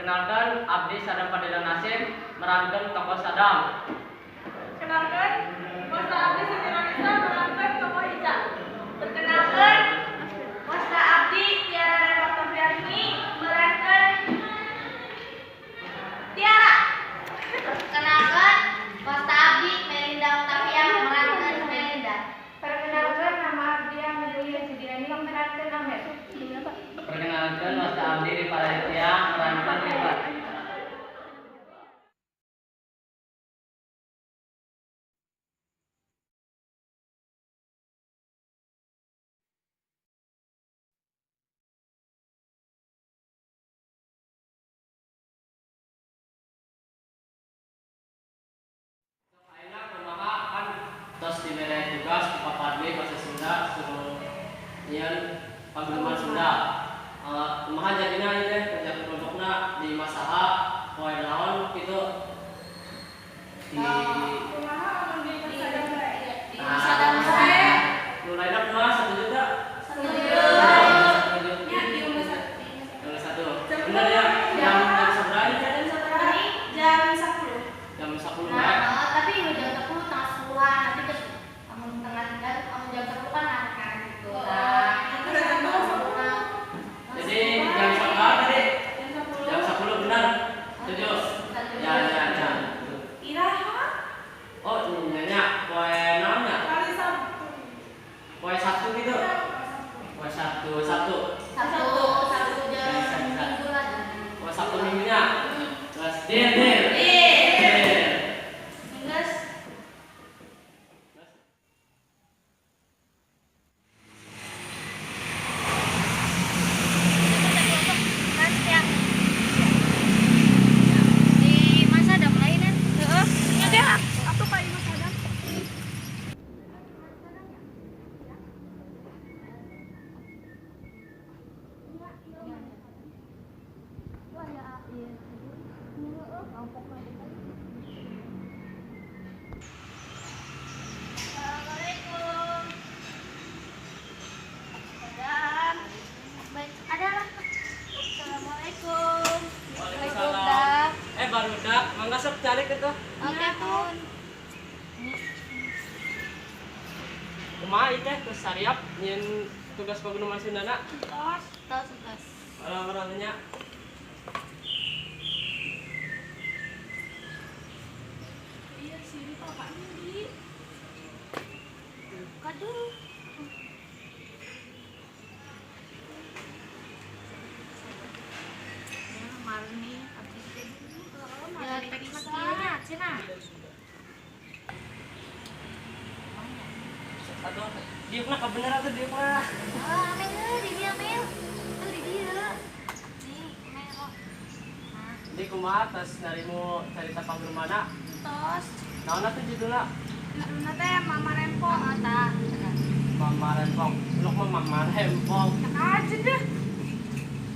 Perkenalkan, abdi Sadam Fadila Nasim merankan tokoh Sadam. Kenalkan, wasta abdi Siti Ranisa merankan tokoh Ica. Perkenalkan, wasta abdi Tiara Reva Tofiarini merankan Tiara. Perkenalkan, wasta abdi Melinda Octavia merankan Melinda. Perkenalkan, nama abdi Amelia Judiani merankan Amel. Perkenalkan, wasta abdi Rifa Raditya merankan Rifa. Ayeuna kumaha kan tos dibere tugas ku Pak Fadli bahasa Sunda suruh nyieun paguneman Sunda. Kumaha jadina ieu teh kerja kelompokna di masaha poe naon kitu di Kumaha amun di Sadam bae? Di Sadam bae. Nu lainna kumaha, setuju teu? Setuju. Setuju. Nya di umur satu. Jam 1. Bener ya? Jam jam sabaraha ieu teh? Jam sabaraha? Jam 10. Jam 10 Nah, bae. tapi jam 10 tengah 10-an nanti ke amun tengah kan amun jam 10 kan kan gitu. Nah, Nanti jam 10. Nah, Jadi jam sabaraha tadi? Jam 10. Jam 10 benar. Setuju. Setuju. Ya ya ya. Iraha Oh, nanya poe naon nya? kali Sabtu. Poe Sabtu gitu. Poe Sabtu, Sabtu. Sabtu, Sabtu jam Bisa, bisa. Minggu lah. Poe Sabtu minggunya. Terus deal deal. Deal. Deal. Geus. Kan ya. Di masa ada lain kan? Heeh. Nya deh, atuh ka imah Sadam. Assalamualaikum. Sadam. Baik, ada lah. Assalamualaikum. Waalaikumsalam. Eh, barudak, mangga sok calik itu. Oke, Pun. Kumaha ieu teh geus sariap nyieun tugas paguneman Sundana? Tos. Tos, tos. Orang-orang nya. Iya, sini Pak Andi. Aduh. Ya, marni abdi teh. Ya, teks kieu nya, cenah. Aduh, diukna kabeneran tuh diukna. Ah, Amel, di dia, Amel. Tuh di dia. Nih, Amel kok. Nah, Jadi kumaha tos narimu carita pagunemana? Tos. Naon atuh judulna? Judulna teh Mama Rempong. oh, tah. Cenah. Mama Rempong. Lu mah Mama Rempong. Aja deh.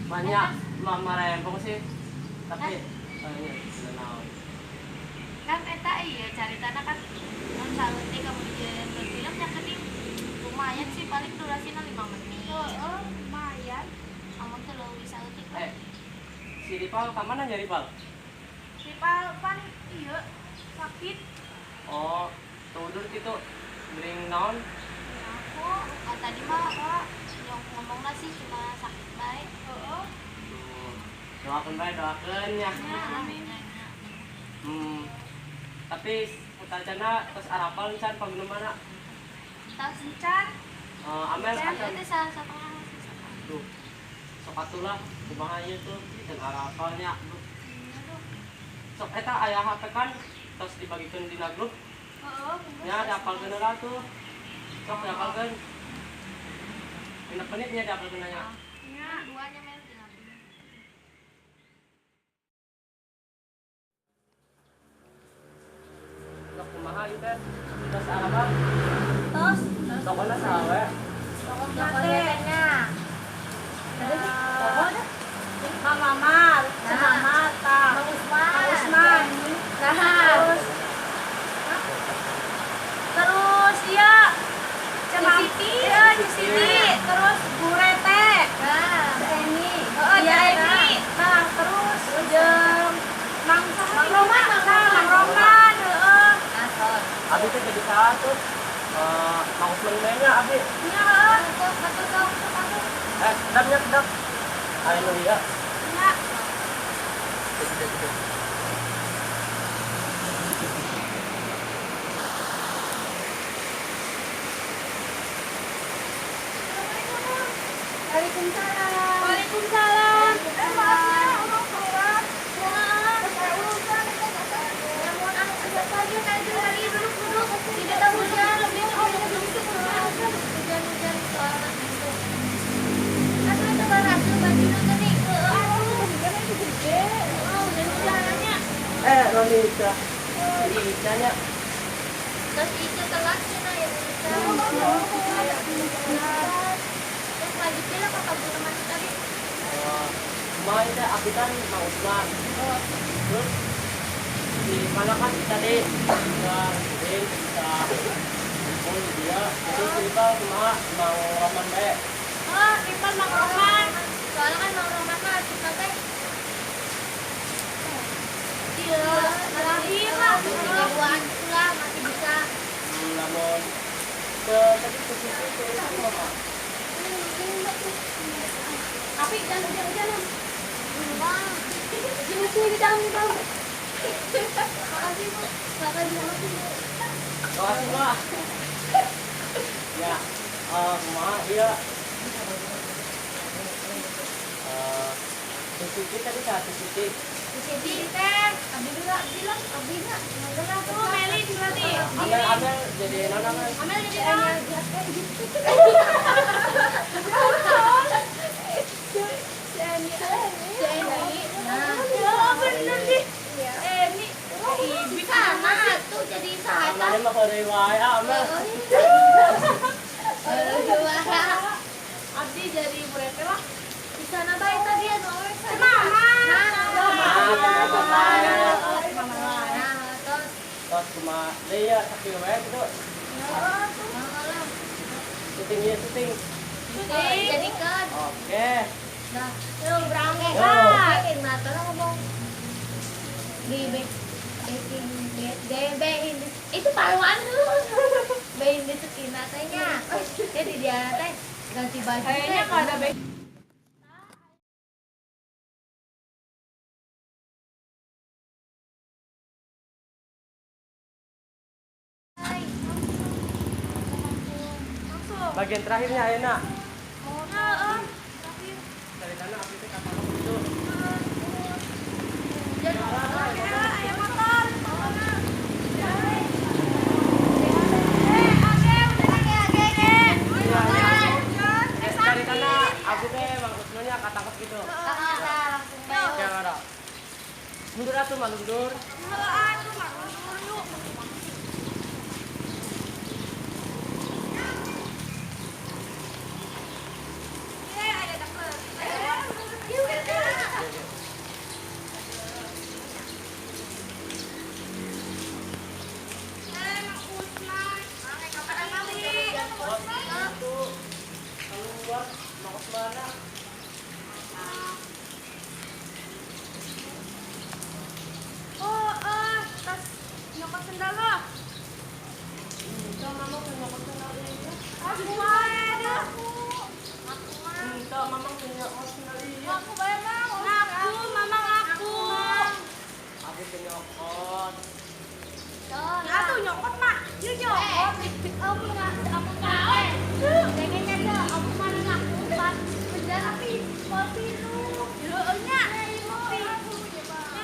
Banyak Mama Rempong sih. Tapi kayaknya sudah naon. Kan eta iya caritana kan non saeutik kamu dijieun film nya geuning lumayan sih, paling durasina 5 menit. Heeh, lumayan. Amun teu leuwih saeutik lah. Eh, si Ripal ka mana nya Ripal? Si Pal pan iya sakit. Oh, tudur gitu. Gering naon? Aku ah, tadi mah nyong ngomongna sih cuma sakit bae. Heeh. Tuh, doakeun bae, doakeun ya. Ya, amin. Ya, ya. Tapi satacana tos arapal can pagunemana? Tas Encan. Eh, Amel Can acan itu salah satengah sih satengah. Tuh. Sok atuh lah, kumaha ieu tuh can arapal nya. Aduh. Sok eta aya HP kan tos dibagikeun dina grup. Heeh. Nya diapalkeun heula tuh. Sok diapalkeun. 5 menit nya diapalkeun nya. Nya. Duanya Mel jeung abdi. Sok kumaha ieu teh? Tos arapal? Tos. Tokohna saha we? Tokohna Tokohnya teh. teh nya. Mang Mamar, Nah. Mamar, tah. Mang Usman. Mang Usman. Nah, Terus terus iya Ceu Siti. Iya, Ceu Siti. Terus Bu Rete. Nah, Ceu Eni. Heeh, Ceu Eni. Nah, terus atuh. Mang Usman bae nya abdi. Nya, Tos atuh sok sok atuh. Kedap nya kedap. Aya nu ieu. Nya. Gitu, gitu. Waalaikumsalam. Waalaikumsalam. Maaf ya, urang keluar. Terus ada urusan itu Ya mohon anu agak pagi tadi tadi duduk duduk. Tidak tahu hujan lebih oh hujan-hujan soalnya gitu. Atuh eta baraseuh baju nu geuning. Heeh atuh. Hujannya gede. Heeh, hujan-hujanannya. Roni Ica. Si Ica nya. Terus Ica telat cenah ya Ica. Terus lanjut lah ke kabupaten tadi. Kumaha ieu teh abdi kan Mang Usman. Terus di mana kan tadi bisa syuting, bisa kumpul di dia. Terus si Iqbal kumaha Mang Roman bae. Oh, Iqbal Mang Roman. Soalnya kan Mang Roman mah suka teh iya, Lahir lah. 32-an gitu lah masih bisa. Lamun ke tadi ke situ ke kumaha? Tapi jangan hujan-hujanan. Sini sini di dalam di dalam. Makasih Bu. Makasih makasih Bu. Makasih, Pak. Ya, kumaha ieu? Si Siti tadi saat si Siti. Jadi teh, abdi dulu, abdi lah, abdi lah. Mangga lah Tuh Melin berarti. Amel Amel jadi naon Amel? Amel jadi naon? Si Eni. Si Eni. Nah, Ya bener sih. Eni. bisa nah tuh jadi saha eta. Amel mah heureuy wae ah Amel. Abdi jadi burete lah. Di sana bae tadi anu awe. Mama. Nah, terus Tos kumaha deui ya sakieu wae gitu. Syuting ieu syuting. jadikan. Oke. Nah, Tuh berangkat. oke, nah tolong ngomong di baking de behin itu paruan lu behin di sekina tehnya jadi dia teh ganti baju Kayaknya teh. kalau ada back langsung. Bagian terakhirnya ayeuna. Heeh. Dari tanah abdi teh katalog gitu. Hujan. Aya motor. Oke, udah Oke, oke, oke. Dari tanah abdi teh Mang Usmannya katangkep gitu. Ah, ah, langsung bae. Oke, Mara. Mundur atuh mah mundur. Heeh, tuh mah mundur yuk. Ada deket. Mang Usman. Kapan mali? Itu keluar Mang Usmana. Oh, tas nyokot sendal lo. Itu mamang nyokot sendal ieu. Aku ada. Itu mamang nyokot sendal ieu. Aku bae Mang. Aku, mamang aku. Abdi teh nyokot. Nah, tuh nyokot mah. Yuk nyokot. Aku nggak, aku nggak. Pengennya tuh aku mana ngaku pas bener tapi kopi lu. Yo nya.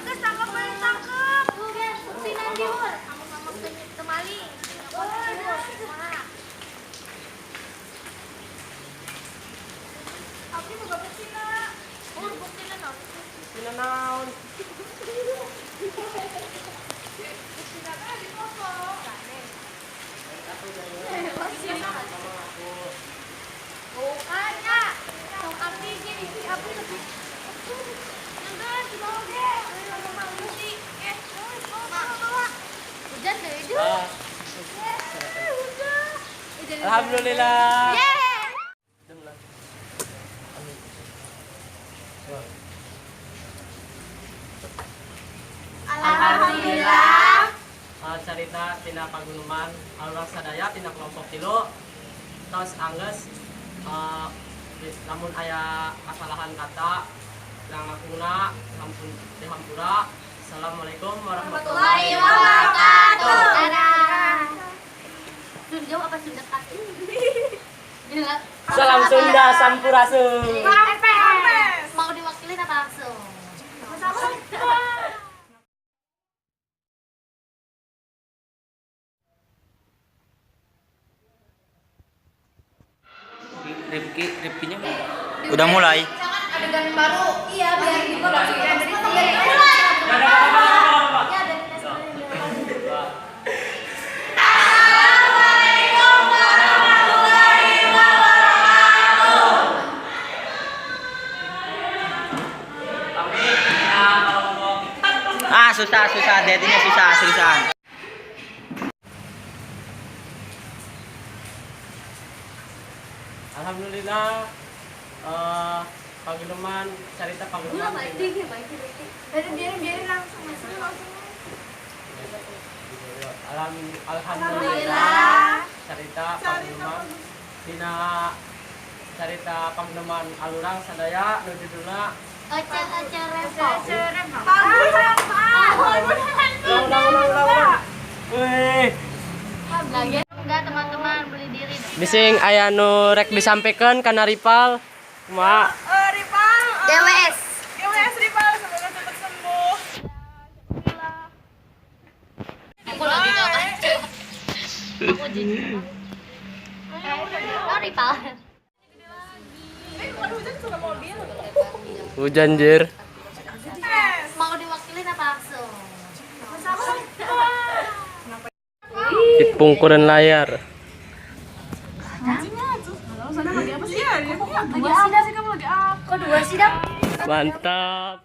Geus tangkep bae tangkep. Oke, bukti nanti wur. Kamu mamang temali. Abdi boga buktina. Wur bukti naon? Tina naon? Buktina teh di foto. Aku jadi mamang aku. Bukan ya. Sok abdi gini, abdi lebih. Nanggeus dibawa ge. Bukti. Bawa bawa. Hujan deh itu. Ah. Udah. Alhamdulillah. Yeay. Dem lah. Amin. Wah. Alhamdulillah. Cerita tina paguneman alurang sadaya tina kelompok 3 tos anggeus lamun aya kesalahan kata langakuna sampun dihampura. Assalamualaikum warahmatullahi wabarakatuh. Dadah. Sun jauh apa sun dekat? Salam Sunda sampurasun. Mau diwakilin apa langsung? Rifkinya udah mulai. Adegan baru. Iya, biar di Assalamualaikum warahmatullahi wabarakatuh. Ah, susah, dedinya susah, seriusan. Alhamdulillah paguneman carita paguneman. Biarin langsung. Alhamdulillah carita paguneman dina carita paguneman alurang sadaya nu judulna Oce-oce rempong. Ulang. Wih. Lagi enggak teman-teman beli diri. Bising aya nu rek disampaikan kana Ripal. Kumaha? Ripal. DWS. GWS Ripal, semoga cepat sembuh. Aku lagi enggak baca. Aku jujur. Oh, Ripal. Ini bukan hujan suka mobil. Hujan jir. Mau diwakilin apa langsung? Pungkuran layar. Lagi apa sih? Kok dua sih, Dam? Mantap.